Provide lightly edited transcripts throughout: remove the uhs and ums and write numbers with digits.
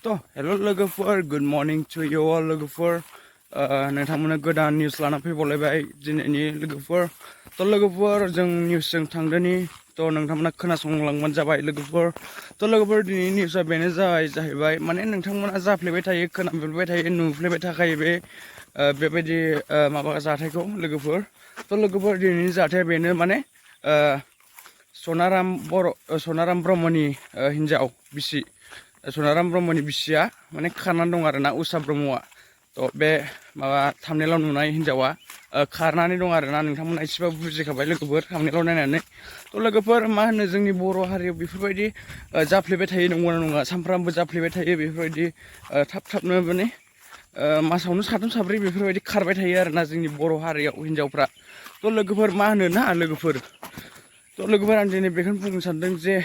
तो हेलो लोगोफोर good morning to you all लोगोफोर नोंथांमोननो गोदान निउस लाना फैबावलायबाय दिनैनि लोगोफोर तो लोगोफोर जों निउसजों थांदोनि तो नोंथांमोना खोनासंलांबानो जाबाय लोगोफोर तो लोगोफोर दिनैनि निउसआ बेनो जाहैबाय माने नोंथांमोना जाफ्लेबाय थायो खोनाफ्लेबाय थायो नुफ्लेबाय थाखायो बेबायदि माबा जाथायखौ लोगोफोर तो लोगोफोर दिनैनि जाथाया बेनो माने सनाराम ब्रह्मनि हिन्जाव बिसि सनाराम ब्रह्मनि बिसिया माने खारनानै दं आरोना उषा ब्रह्मआ तो बे माबा थाम्बनेलाव नुनाय हिन्जावा खारनानै दं आरोना नोंथांमोना एसेबाबो बुजिखाबाय लोगोफोर थाम्बनेलाव नायनानै तो लोगोफोर मा होनो जोंनि बर' हारियाव बेफोरबायदि जाफ्लेबाय थायो नंगौना नङा सानफ्रामबो जाफ्लेबाय थायो बेफोरबायदि थाब-थाबनो माने मासावनो साथाम साब्रै बेफोरबायदि खारबाय थायो आरोना जोंनि बर' हारियाव हिन्जावफ्रा तो लोगोफोर मा होनो ना लोगोफोर तो लोगोफोर आं दिनै बेखौनो बुंनो सानदों जे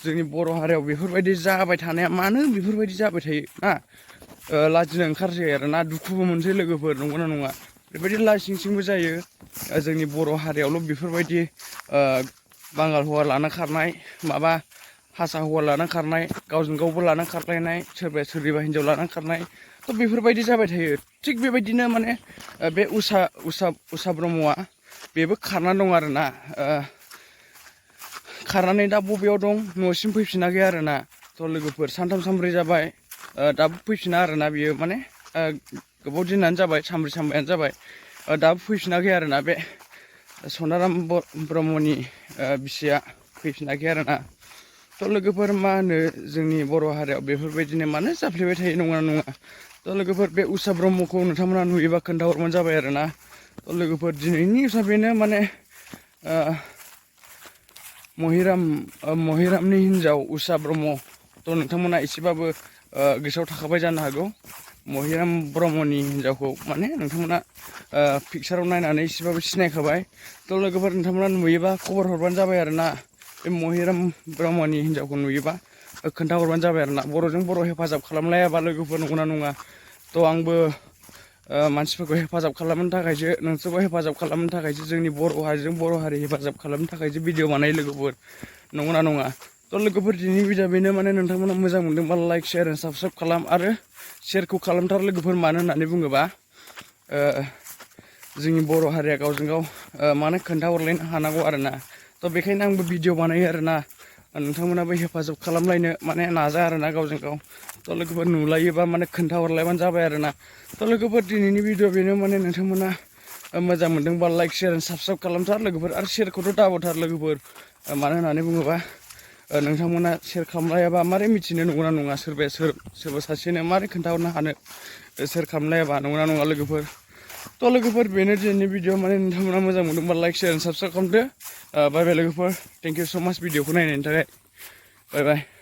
जोंनि बर' हारियाव बेफोरबायदि जाबाय थानाया मानो बेफोरबायदि जाबाय थायो ना लाजिनो ओंखारसै आरोना दुखुबो मोनसै लोगोफोर नंगौना नङा बेबायदि लासिं सिंबो जायो जोंनि बर' हारियावल' बेफोरबायदि बांगाल हौवा लाना खारनाय माबा हारसा हौवा लाना खारनाय गावजों गावबो लाना खारलायनाय सोरबाया सोरनिबा हिन्जाव लाना खारनाय तो बेफोरबायदि जाबाय थायो थिग बेबायदिनो माने बे उषा ब्रह्मआ बेबो खारनानै दं आरोना खारनानै दा बबेयाव दं न'सिम फैफिनाखै आरोना तो लोगोफोर सानथाम सानब्रै जाबाय दाबो फैफिना आरोना बियो माने गोबाव दिनानो जाबाय सानब्रैयानो जाबाय दाबो फैफिनाखै आरोना बे सनाराम ब्रह्मनि बिसिया फैफिनाखै आरोना तो लोगोफोर मा होनो जोंनि बर' हारियाव बेफोरबायदिनो मानो जाफ्लेबाय थायो नङा तो लोगोफोर बे उषा ब्रह्मखौ नोंथांमोना नुयोबा खोन्थाहरबानो जाबाय आरोना तो लोगोफोर दिनैनि निउसआ बेनो माने महिरामनि हिन्जाव उषा ब्रह्म तो नोंथांमोना एसेबाबो गोसोआव थाखाबाय जानो हागौ महिराम ब्रह्मनि हिन्जावखौ माने नोंथांमोना पिक्साराव नायनानै एसेबाबो सिनायखाबाय तो लोगोफोर नोंथांमोना नुयोबा खबर हरबानो जाबाय आरोना बे महिराम ब्रह्मनि हिन्जावखौ नुयोबा खोन्थाहरबानो जाबाय आरोना बर'जों बर' हेफाजाब खालामलायाबा लोगोफोर नंगौना नङा तो आंबो मानसिफोरखौ हेफाजाब खालामनो थाखायसो नोंसोरखौ हेफाजाब खालामनो थाखायसो जोंनि बर' हारिजों बर' हारि हेफाजाब खालामनो थाखायसो भिडिअ बानायो लोगोफोर नंगौना नङा तो लोगोफोर दिनैनि भिडिअ बेनो माने नोंथांमोना मोजां मोनदोंबा लाइक शेयार एन्ड साबस्क्राइब खालाम आरो शेयारखौ खालामथार लोगोफोर मानो होननानै बुङोबा जोंनि बर' हारिया गावजों गाव माने खोन्थाहरलायनो हानांगौ आरोना तो बेखायनो आंबो भिडिअ बानायो आरोना नोंथांमोनाबो हेफाजाब खालामलायनो माने नाजा आरोना गावजों गाव तो लोगोफोर नुलायोबा माने खोन्थाहरलायबानो जाबाय आरोना तो लोगोफोर दिनैनि भिडिअ बेनो माने नोंथांमोना मोजां मोनदोंबा लाइक शेयार एन्ड साबस्क्राइब खालामथार लोगोफोर आरो शेयारखौथ' दाबोथार लोगोफोर मानो होननानै बुङोबा नोंथांमोना शेयार खालामलायाबा मारै मिथिनो नंगौना नङा सोरबा सासेनो मारै खोन्थाहरनो हानो शेयार खालामलायाबा नंगौना नङा लोगोफोर तो लोगोफोर बेनो दिनैनि भिडिअ माने नोंथांमोना मोजां मोनदोंबा लाइक शेयार एन्ड साबस्क्राइब खालामदो बाय बाय लोगोफोर थेंक इउ स' माच भिडिअखौ नायनायनि थाखाय बाय बाय